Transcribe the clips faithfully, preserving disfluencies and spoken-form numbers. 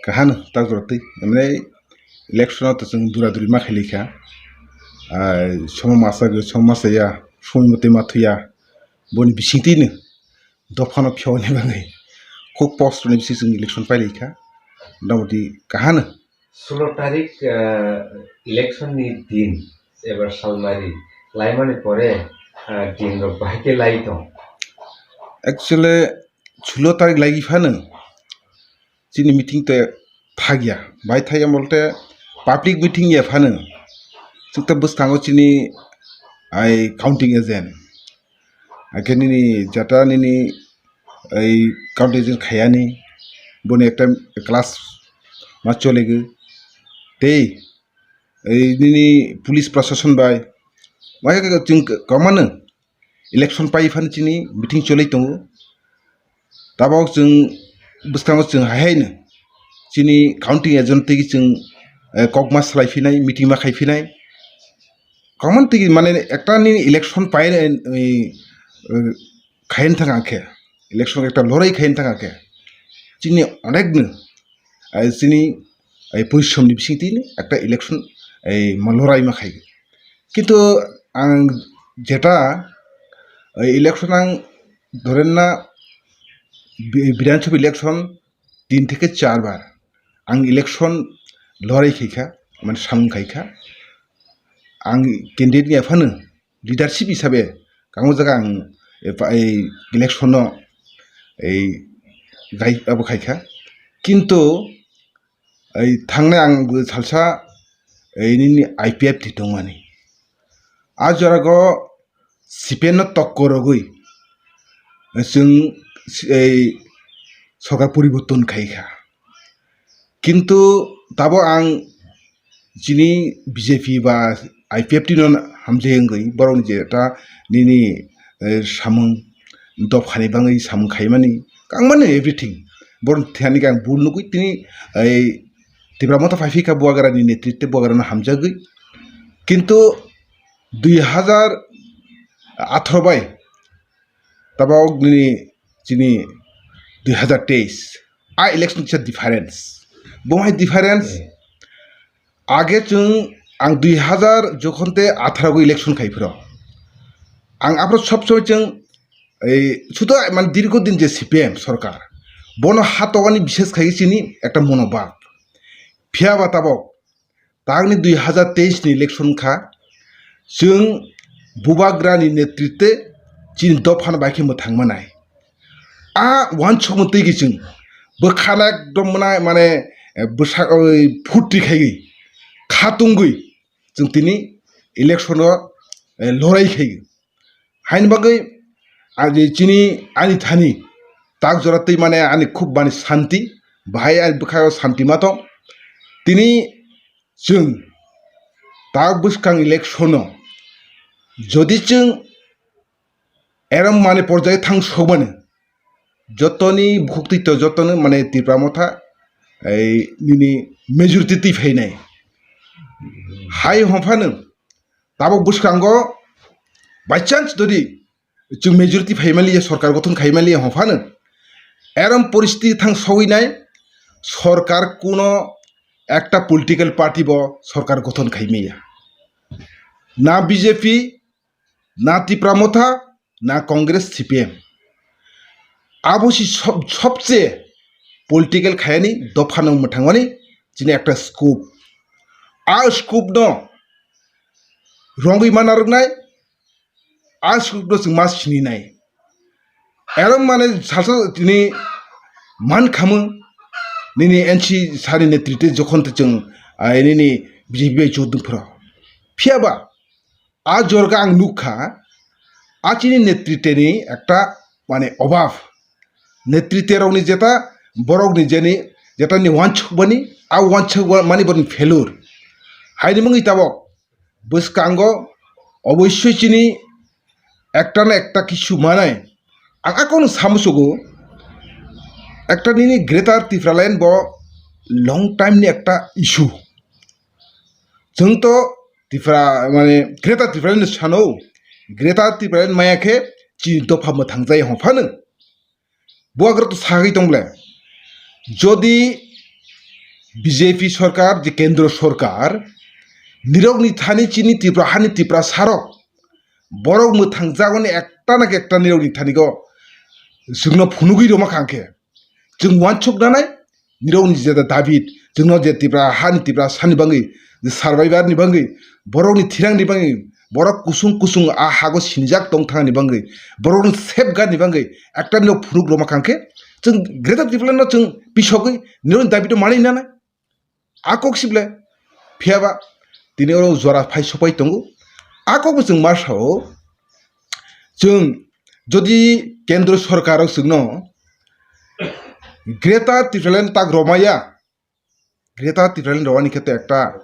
kahano tak jora twi. Emne election o to chwng dura duri ma khailai kha. Ah, somo masa ge, somo masa ya, sumui motwi ma thwiya. Boni bisingtwi no dophano phiyokni bagwi khuk post rwni bising chwng election pailai kha. Motamoti kahano. Sulo tarik, ah, election ni din, ebar salmari, laimani pore, ah, din rok bahai khe lai tong. Actually, sulo tarik lagi phano chini meeting te thagya. Bai thagya bolte public meeting ya phano. Chwngta bwskango chini ai counting agent. Akhe nini jata nini ai counting agent khayani. Boni ekta class ma cholegu. Tei ei nini police proshashan bai. Mai khe chwng kwmano. Election pai phano chini meeting cholai tongo. Tabok chwng bwskango chwng hai haino chini counting agent twi chwng, eh, kokma salai phinai, meeting ma khai phinai. Kwmano twi mane ekta nini election pai, eh, eh, khaina thang khe, election ekta lorai khaina thang khe chini onekno, eh, chini, eh, porishomni bisingtwi ekta election, eh, ma lorai ma khai. Kintu ang jeta, eh, election ang dhoren na bi-, Bidhan Sabha election tin theke char bar ang election lorai khaikha, mane samung khaikha. Ang candidate ni aphano leadership hisabe kangma jaga ang, eh, pa-, ei election no ei gai abo khaikha. Kintu ei thangnai ang salsa ei nini I P F T tongmani. A jorago C P M no tokko rogwi chwng ei sorkar poriborton khaikha. Kintu tabo ang chini B J P ba I P F T no hamjai wngwi borokni jeta nini, eh, samung dophani bagwi samung khaimani kangmani everything. Borokni thani ang bul nugwi tini ei Tipra Motha phaiphikha Bubagrani netritwe Bubagrano hamjagwi. Kintu dui hazar atharo bai tabok nini chini dui hazar teis a election kisa difference. Bo hai difference. Hmm. Age chwng ang dui hazar jokhon te atharo election khai phiro. Ang aphro sob somoi chwng ei sudo mane dirgo din je C P M sorkar bono hatogani bishes khai chini ekta monobhab. Phiya ba tabok tangni dui hazar teis ni election kha, chwng Bubagrani netritwe chini dophano bai khe mwthang manai. A wansukmung twi khe chwng bwkhana ekdom mwnai mane, eh, bwsa-, oi, phurti khaiwi khatungwi chwng tini election o, eh, lorai khaiwi. Haini bagwi aji chini ani thani tak jora twi mane ani khub mani santi, bahai ani bwkha o santi ma tong. Tini chwng tak bwskang election o jodi chwng eram mane porjai thang sokmani jotoni bukhuk twi to jotoni mane Tipra Motha ei nini majority twi phainai. Hai hwnphano tabok bwskango by chance jodi chwng majority phaimaliya, sorkar gothon khaimaliya hwnphano eram poristiti thang sogwi nai sorkar kuno ekta political party bo sorkar gothon khaimaya. Na B J P, na Tipra Motha, na Congress, C P M. Abo si sob-, sobse political khayani dophano mwthangmani chini ekta scope. A scope no rongwi mana rwnai, a scope no chwng ma sininai. Eram mane salsa tini man khamu nini N C sari netritwe jokhon te chwng, ah, nini B J P bai jotdung phro. Phiya ba a jorga ang nukha, a chini netriteni ekta mane obab. Netritwerokni jeta borokni jeni jetani wansukmani, a wansukmani borokni failure. Haini mungwi tabok bwskango obossoi chini ekta na ekta kisu manai. Ang akono samusugo ekta nini Greater Tipraland bo long time ni ekta issue. Chwng to Tipra, mane, Greater Tipraland ni sano, Greater Tipraland maya khe chini dopha mwthang jai hwnphano. Bubagra to sagwi tong ble. Jodi B J P sorkar, je kendro sorkar, nirokni thani chini Tripura hani Tiprasarok, borok mwthang jagoni ekta na ekta nirokni thani go chwngno phunugwi rwma kha khe, chwng uansuk nanai, nirokni je David, chwngno je Tipra hani Tiprasani bangwi, je survivor ni bangwi, borokni thirangni bangwi, borok kusung kusung a hago sinijak tong thangni bangwi, borokni safeguard ni bangwi ekta nirok phunuk rwma kha khe, chwng Greater Tipraland no chwng pisogwi nirokni David no manwi nanai. A kok sible, phiyaba tini oro jora phai sopai tongo. A kokbo chwng ma sao, chwng jodi kendro sorkar rok chwngno Greater Tipraland tak romaya, Greater Tipraland romani khe to ekta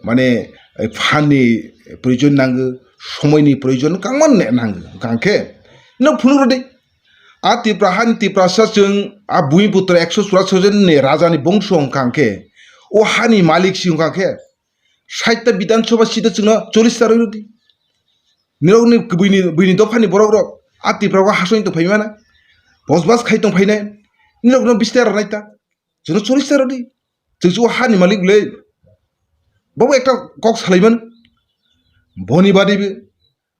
mane phan ni proyojon nango, somoi ni proyojon kangma nango, hwnkha khe no phunuk rwdi. A Tipra hani Tiprasa chwng a Bumiputro ekso churasi jon ni raja ni bongso hwnkha khe, o hani malik si hwnkha khe, sait ta Bidhan Sabha seat o chwngno chollish ta rwi rwdi. Nirok ni bwini, bwini dopha ni borok rok a Tipra o hasoni to phai mana, bosbas khai tong phainai, nirok no bish ta rwnai ta, chwngno chollish ta rwdi. Chwng chwng hani malik le, bobo ekta kok salaiman, boni badi be,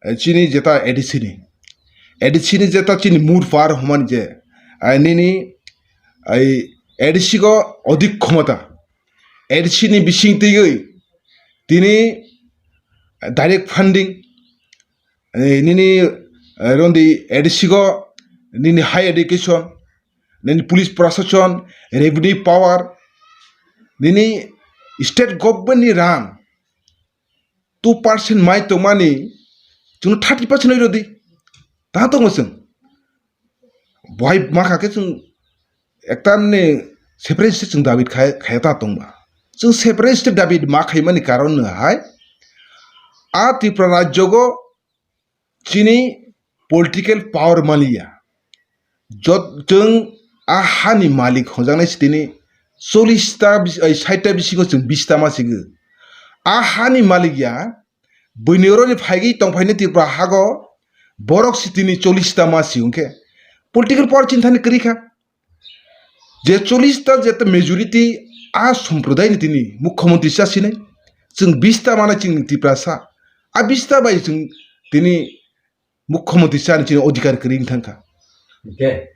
eh, chini jeta A D C ni, A D C ni jeta chini mur par humani je, ai nini, ai A D C go odik khomota, A D C ni bising twiwi tini direct funding, eh, nini, eh, rondi A D C go nini high education, nini police protection, revenue power, nini state government ni rang two percent mai tongmani chwng thirty percent oi rodi. Ta tongo chwng. Bohai ma kha khe chwng ekta mne separate state chwng dabi khai, khaya ta tongba. Chwng separate state dabi ma khaimani karon no hai a Tripura rajyo go chini political power maliya. Jot-, chwng a hani malik hwnjaknai si tini chollish ta bis-, ai, sait ta bisingo chwng bish ta ma sigo. A hani malik ya, buini oroni phaigwi tongphaini Tripura hago, borok si tini chollish ta ma si hwnkhe political power chinthani kwrwi kha. Je chollish ta je ta majority a somprodai ni tini mukhyamantri cha sinai. Chwng bish ta mana chini Tiprasa. A bish ta bai chwng tini mukhyamantri chani chini odhikar kwrwi wng thangkha. Hwnkhe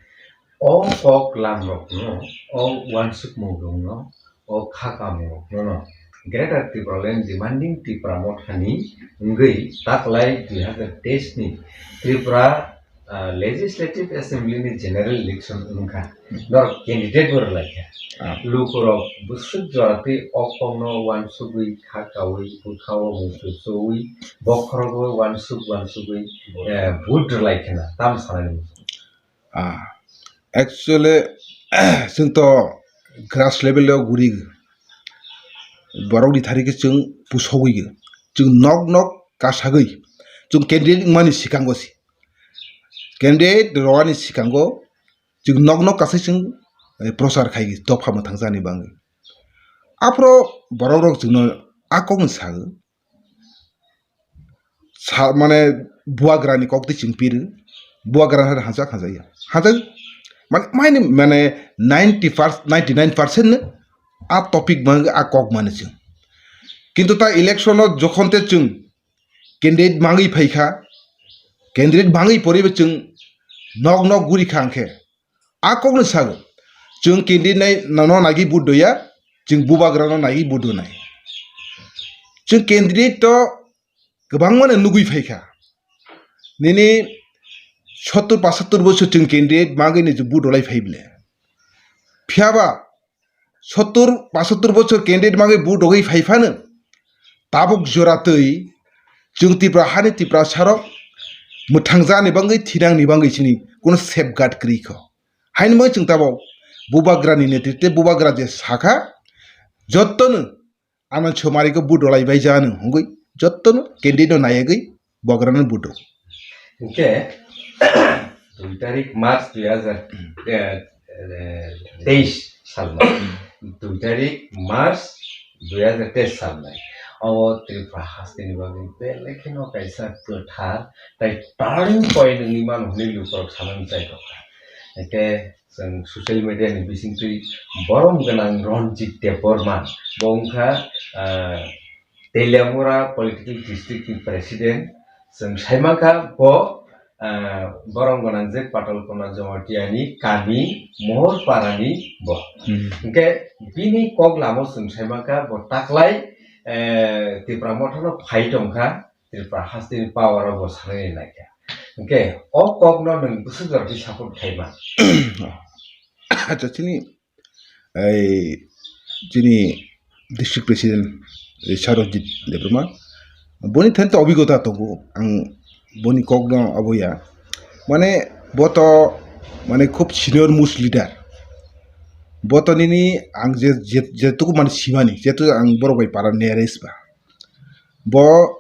o kok lam rokno, o uansukmung rokno, o kha kamung rokno Greater Tipraland Demanding Tipra Mothani wngwi taklai dui hazar teis ni Tripura, ah, Legislative Assembly ni General Election wngkha. Norok candidate bo rwlaikha. Ah. Lukurok bwswk jora twi o kokno uansugwi kha kaui bwkha o muitu choi bokhorogo uansuk uansugwi, eh, vote rwlai kheno tamo sanani muchungo. Ah, actually, chwng to grass level o guri borokni thari khe chwng pusogwi chwng nok nok kasagwi chwng candidate wngmani swkango se candidate rwani swkango chwng nok nok kasai chwng, eh, prochar khai dopha mwthang jani bangwi. Aphuru borok rok chwngno a kokno sago. Sa-, mane buagrani kok twi chwng piri. Buagra hai hanjak hanjakya. Hanjak mane, mane ninety percent, ninety nine percent no a topic mane a kok mane chwng. Kintu ta election o jokhon te chwng candidate mangwi phaikha, candidate mangwi poribo chwng nok nok guri kha hwnkhe. A kokno sago, chwng candidate nai, no, no nagwi vote doya, chwng bubagrano nagwi vote donai. Chwng candidate to kwbangmano nugwi phaikha. Nini sottur pasattur bosor chwng candidate magwi ni vote dolai phai bwle. Phiyaba sottur pasattur bosor candidate magwi vote dogwi phai phano tabuk jora twi chwng Tripura hani Tiprasarok mwthang jani bangwi thinangni bangwi chini kuno safeguard kwrwi kho. Haini bagwi chwng tabuk bubagrani netritwe bubagra je sakha jottono ano chomari khe vote dolai bai jano hwngwi jottono candidate no nayagwi bubagrano vote do. Hwnkhe dui tarik March dui hazar, eh, eh, teis salnai. Dui tarik March dui hazar teis salnai. Obo Tripura hasteni bagwi belai kheno kaisa kwthar tai turning point wngwi mano hwnwi lukurok sanani chai tongkha. Hwnkhe chwng social media ni bisingtwi borom gwnang Ranjit Debbarma, bo wngkha, ah, Teliamura political district ni president. Chwng saimankha bo, ah, borom gwnang je Patalkona Jamatia ni kami Mohorpara ni bo. Hmm. Hwnkhe bini kok lamo chwng saimankha bo taklai, eh, Tipra Motha no phai tongkha. Tripura hasteni power o bo sanai naikha. Hwnkhe o kokno nwng bwswk jora khe support khaima? Acha, chini, ei, chini district president, ei, Sarojit Debbarma, boni thani to obhigota tongo, ang boni kokno aboya. Mane, bo to, mane, khub senior most leader. Bo to nini ang je, je, jetuku mane simani, jetu ang borok bai para nearest ba. Bo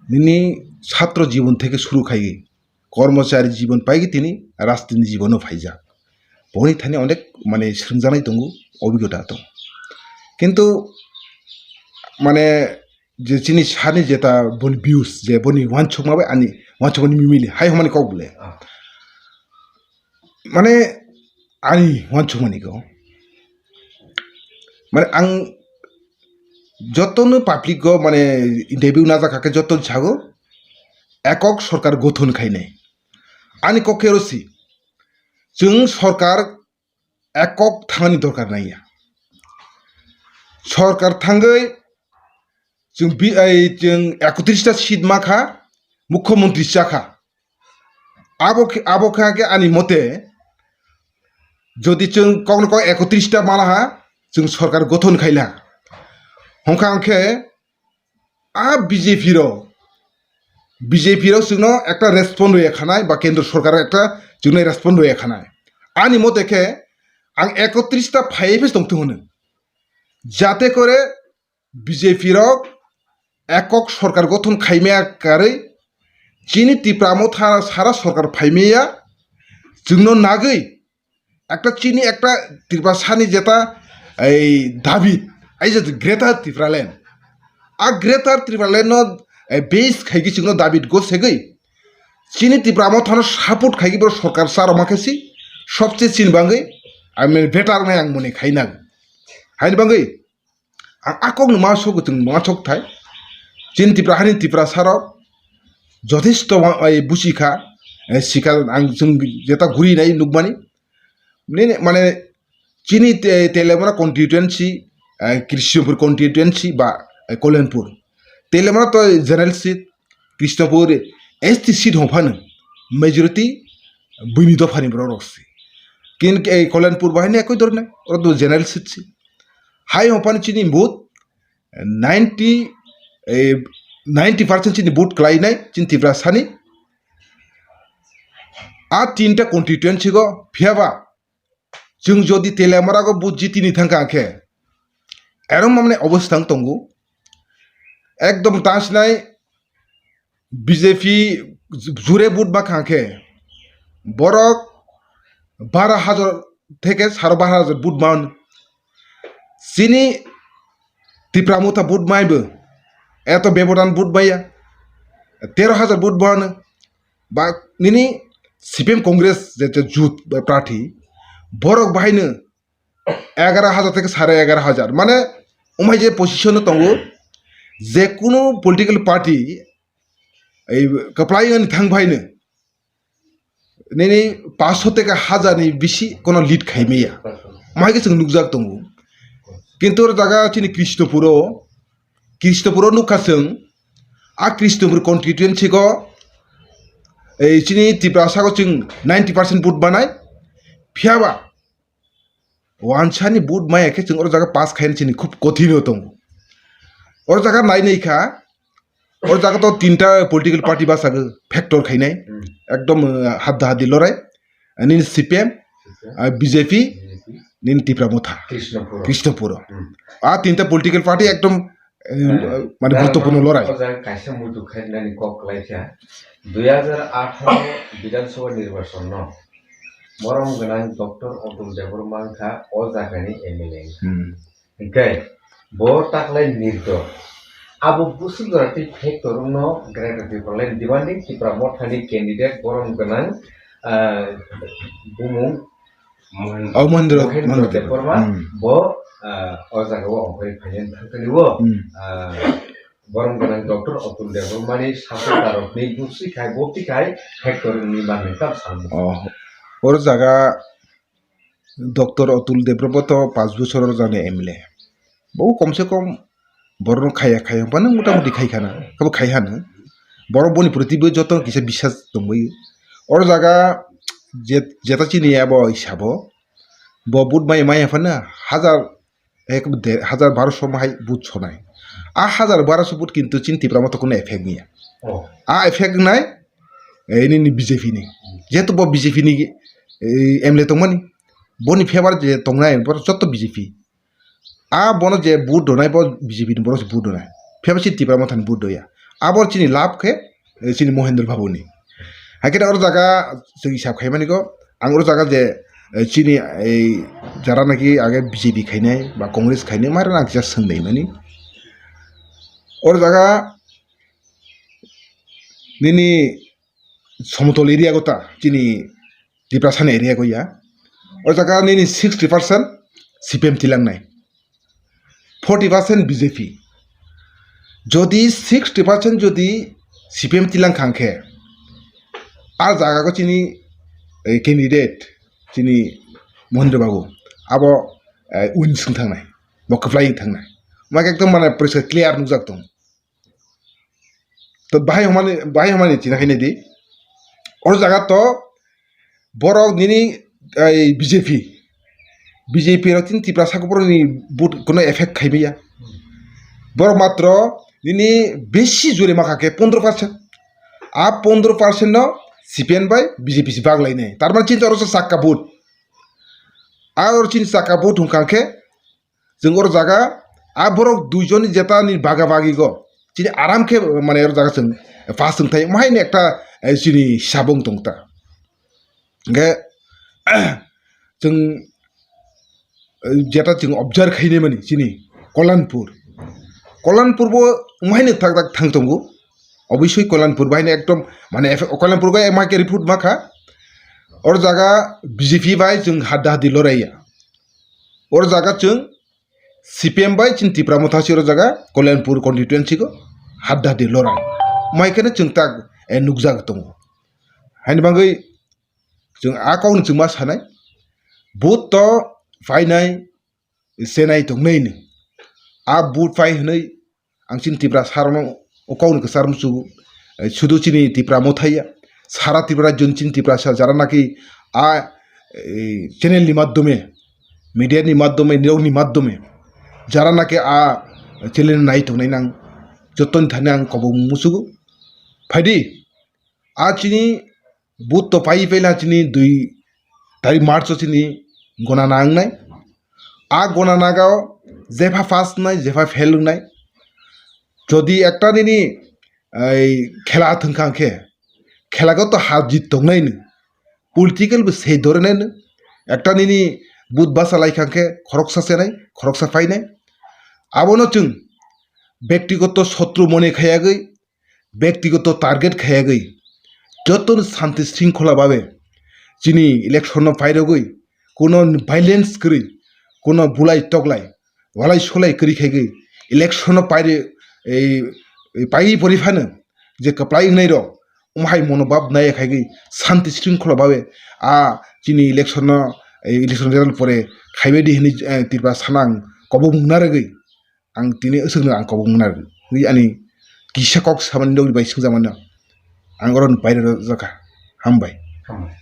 nini chhatro jibon theke suru khai, kormochari jibon paigwi tini rajniti jibono phaijak. Boni thani onek mane swrwngjaknai tongo, obhigota tongo. Kintu mane je chini sani jeta boni views, je boni uansukma bai ani uansukmani mimili hai hwnmani kok bole. Ah. Mane ani uansukmani kok. Mane ang jotono public go mane interview najak kha khe joto sago ekok sorkar gothon khainai. Ani kok khe oro si, chwng sorkar ekok thangani dorkar nangya. Sorkar thangwi chwng bi-, ai, chwng ekotris ta seat ma kha, mukhyamantri cha kha. Abo khe, abo kha khe ani mote, jodi chwng kokno kok ekotris ta mala ha, chwng sorkar gothon khaila. Hwnkha hwnkhe a B J P rok, B J P rok chwngno ekta respond rwya khanai ba kendro sorkar ekta chwngno respond rwya khanai. Ani mote khe ang ekotris ta phaiwi phes tongthung hwnwi. Jate kore B J P rok ekok sorkar gothon khaimaya karwi chini Tipra Motha sara sorkar phaimaya chwngno nagwi ekta chini ekta Tiprasani jeta ei dabi, ei je Greater Tipraland. A Greater Tipraland no, eh, base khaigwi chwngno dabi go segwi chini Tipra Mothano support khaigwi borok sorkar charwma khe si sobse chini bangwi, I mean, better wngnai ang mone khaina. Haini bangwi ang a kokno ma sok, chwng ma sok thai. Chini Tipra hani Tiprasa rok jothesto ma-, ai buchi kha, eh, sikha ang chwng jeta guri nai nukmani. Nini mane chini te-, Teliamura constituency, eh, Krishnapur constituency ba, eh, Kolyanpur. Teliamura to general seat, Krishnapur S T seat hong phano majority buini dophani borok rok se. Kin, eh, Kolyanpur bahai ni ekoi dornai, oro to general seat se. Hai hong phano chini vote ninety, eh, ninety percent chini vote khlainai chini Tiprasani. A tinta constituency go phiyaba chwng jodi Teliamura go vote jitini thangkha khe, erong mamne obostha wng tongo. Ekdom ta sinai B J P jure vote ma kha khe, borok baro hajar theke saro baro hajar vote man. Chini Tipra Motha vote mai bo, eto bebodan vote maya, tero hajar vote mano. Ba nini C P M Congress je, je jut ba prarthi, borok bahaino egaro hajar theke sare egaro hajar. Mane, umai je position o tongo, je kunu political party, ei, kwplai wngani thang phaino, nini paanch sho theke hajar ni bisi kono lead khai maya. Mai khe chwng nukjak tongo. Kintu oro jaga chini Krishnapuro, Krishnapuro nukha chwng, a Krishnapur constituency go, ei, chini Tiprasa go chwng ninety percent vote banai, phiyaba wansani vote maya khe chwng oro jaga pass khaina chini khub kothin o tongo. Oro jaga nai nai kha, oro jaga to tinta political party bwsajak factor khainai, hmm, ekdom, uh, hadda haddi lorai, nini C P M, C P M, uh, B J P, B J P, nini Tipra Motha, Krishnapuro. Krishnapuro. Hmm. A tinta political party ekdom, uh, hmm, mane guruttopurno lorai. O jaga kaisa muitu khainani kok khlai kha, dui hajar atharo Bidhan Sabha nirbachon no. Borom gwnang Doctor Atul Debbarma wngkha o jagani M L A wngkha. Hmm. Hwnkhe bo taklai nirdol. Abo bwswk jora tei factor wngno Greater Tipraland demanding Tipra Mothani candidate borom gwnang, ah, bumung Mohendra, oh, Mohendra, Mohendra Mohendra Debbarma, Debbarma. Hmm. Bo, ah, o jaga o omphawi phaiya thangkani o, hmm, ah, borom gwnang Doctor Atul Debbarmani sasokarokni bwswi khai, bo twi khai factory ni manwi tam salmo. Oh, oro jaga Doctor Atul Debbarma to panch bochor o jani M L A. Bo kom se kom borok no khaiya, khaiya, bano mota moti khai khana, kabo khai hano. Borok boni proti bo joto kisa biswas tongbai. Oro jaga je-, jeta chini abo hisabo, bo but mai, mai phano hajar ek de-, hajar baroso ma hai but sonai. A hajar baroso but kintu chini Tipra Motha kuno effect niya. Oh. A effect nai, eh, ini ni B J P ni. Jehetu bo B J P ni, eh, M L A tongmani. Boni favour je tongnai, boro joto B J P. A bono je but donai, bo B J P ni borok se but donai. Phiya bo chini Tipra Motha ni but doya. Abo chini lab khe, eh, chini Mohendra Babu ni. Hakhe oro jaga chwng hisab khaimani go, ang oro jaga je, eh, chini ei jara naki age B J P khainai ba Congress khainai, mara nang kisa swng naimani. Oro jaga nini somotol area go ta, chini Tiprasa ni area go ya. O jaga nini sixty percent C P M tilangnai, forty percent B J P. Jodi sixty percent jodi C P M tilang khang khe, a jaga go chini, eh, candidate, chini Mohendra Babu, abo, eh, win swng thangnai, bo kwplai thangnai. Mak ekdom mane poriskar clear nukjak tong. To bahai hwnmani, bahai hwnmani china khaina di. Oro jaga to borok nini, ai, B J P, B J P rok tin Tiprasa borok ni vote kono effect khai maya. Borok matro nini besi jore makha khe pondro percent. A pondro percent no C P M bai B J P si baglai nai. Tar mane chinta oro sakka vote. A oro chin sakka vote hwnkha khe Chwng oro jaga a borok duijon ni jeta ni baga bagi go chini aram khe, mane, oro jaga chwng pass wng thai mahai ni ekta, eh, chini hisab wng tong ta. Hingke chwng, eh, jeta chwng observe khainai mani chini Kollanpur, Kollanpur bo mahai ni thak thak thang tongo. Obviously Kollanpur bahai ni ekdom, mane, efe-, Kollanpur bai ma khe report ma kha. Oro jaga B J P bai chwng hadda hadi lorai ya. Oro jaga chwng C P M bai chini Tipra Motha si oro jaga Kollanpur constituency go hadda hadi lorai. Mai kheno chwng tak, eh, nukjak tongo. Haini bagwi chwng a kokno chwng ma sanai, vote to phainai, chenai tongnai ni. A vote phai hwnwi ang chini Tiprasa rokno o kokno kwchar muchungo, eh, sudu chini Tipra Motha ya, sara Tripura rajyo ni chini Tiprasa jara naki a, eh, channel ni madhyome, media ni madhyome, nirok ni madhyome, jara naki a channel nai tongnai nang, joto ni thani ang kobong muchungo. Phaidi, a chini Vote to pai paila chini dui tarik March o chini gona nangnai. A gona nagao jepha pass wngnai, jepha fail wngnai. Jodi ekta nini, ei, khela thwngkha khe, khela go to har jit tongnai no. Political bo sei dore nai no. Ekta nini vote basa lai kha khe khoroksa chenai, khoroksa painai. Abono chwng bektigoto sotru mone khayagwi, bektigoto target khayagwi, jotono santi shringkhola babe chini election no pairogwi, kuno violence kwrwi, kuno bulai toklai, walai solai kwrwi khaigwi, election no pairi, ei, ei, paiwi pori phano je kwplai wngnai rok, omo hai monobhab naiya khaigwi, santi shringkhola babe a chini election no, ei, election result pore khaibai di hinwi, eh, Tripura sana ang kobok mung narwgwi. Ang tini aswkno ang kobong mwnarwi ani kisa kok samani nokni bai swngjakmano ang oroni baire rwjakha. Hambai. Hambai.